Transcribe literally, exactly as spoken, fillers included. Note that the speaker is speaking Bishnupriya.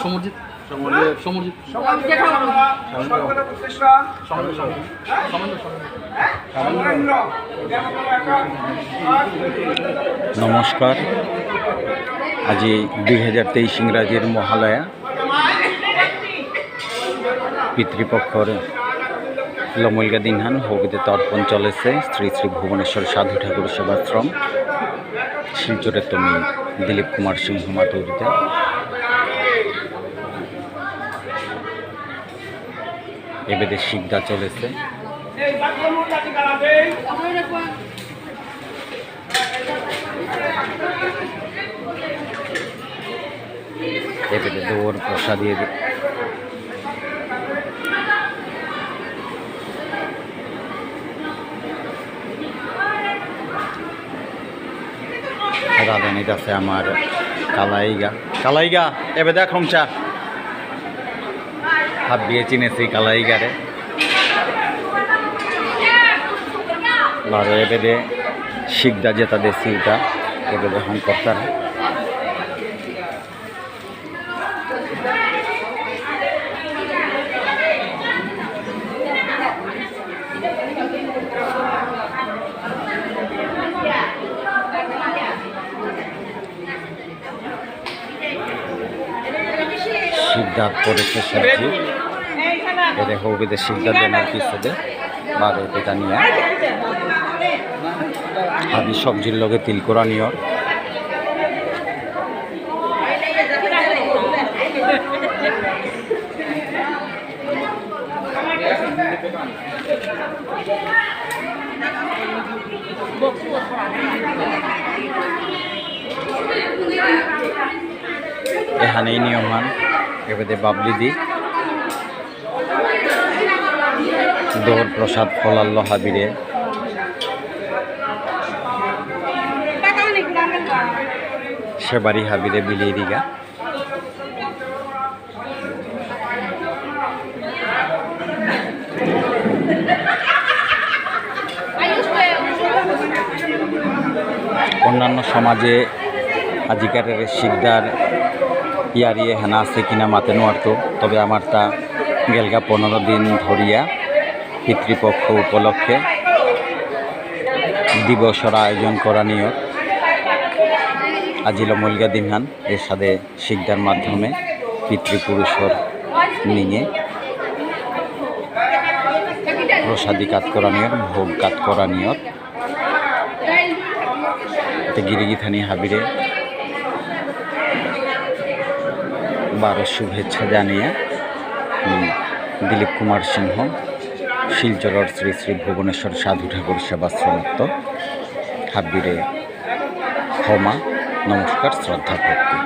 সমরজিৎ। সমরজিৎ। সমরজিৎ। সমরজিৎ। নমস্কার। আজি দুই হাজার তেইশ ইংরাজীর মহালয়া। পিতৃপক্ষর লমইলগা দিনহান হবিতে তর্পণ চলেছে শ্রী শ্রী ভুবনেশ্বর সাধু ঠাকুর সেবাশ্রম শিলচরেত্ত মি দিলীপ কুমার সিংহ মাতুরিতে। এবেদে সিদ্ধা চলেছে। এপেতে দৌর প্রসাদ দিয়ে দে। রাঁধুনিত আছে আমার কালাইগা। কালাইগা, এপেতে খংচা। হাবিয়ে চিনেছি কালাইগারে। বারো এপেতে সিদ্ধা যেটা দেশি এটা, এপেতে হং করতারা। সিদ্ধাত পড়েছে সবজি। এরে হবিদে সিদ্ধাত দেনার পিছনে বারো পিঠা নিয়ে। আমি সবজির লগে তিল করা নিয়র। এহানেই নিয়মহান, এবারে বাবলি দি দৌর প্রসাদ ফলাল্লো হাবিরে, সেবারি হাবিরে বিলিয়ে দিগা। অন্যান্য সমাজে আজিকার সিকদার ইয়ারিয়ে হেনা আছে কিনা মাতে নোয়ারতো, তবে আমার তা গেলগা পনেরো দিন ধরিয়া পিতৃপক্ষ উপলক্ষে দিবসর আয়োজন করা নিয়ত। আজি লমলগা দিনহান এর সাথে সিকদার মাধ্যমে পিতৃপুরুষর নিঙে প্রসাদী কাত করা নিয়ত, ভোগ কাত করা নিয়ত। এতে গিরিগিথানি হাবিরে বারো শুভেচ্ছা জানিয়ে, উম, দিলীপ কুমার সিংহ, শিলচরর শ্রী শ্রী ভুবনেশ্বর সাধু ঠাকুর সেবাশ্রমত্ত হাবিরে ক্ষমা, নমস্কার, শ্রদ্ধা, ভক্তি।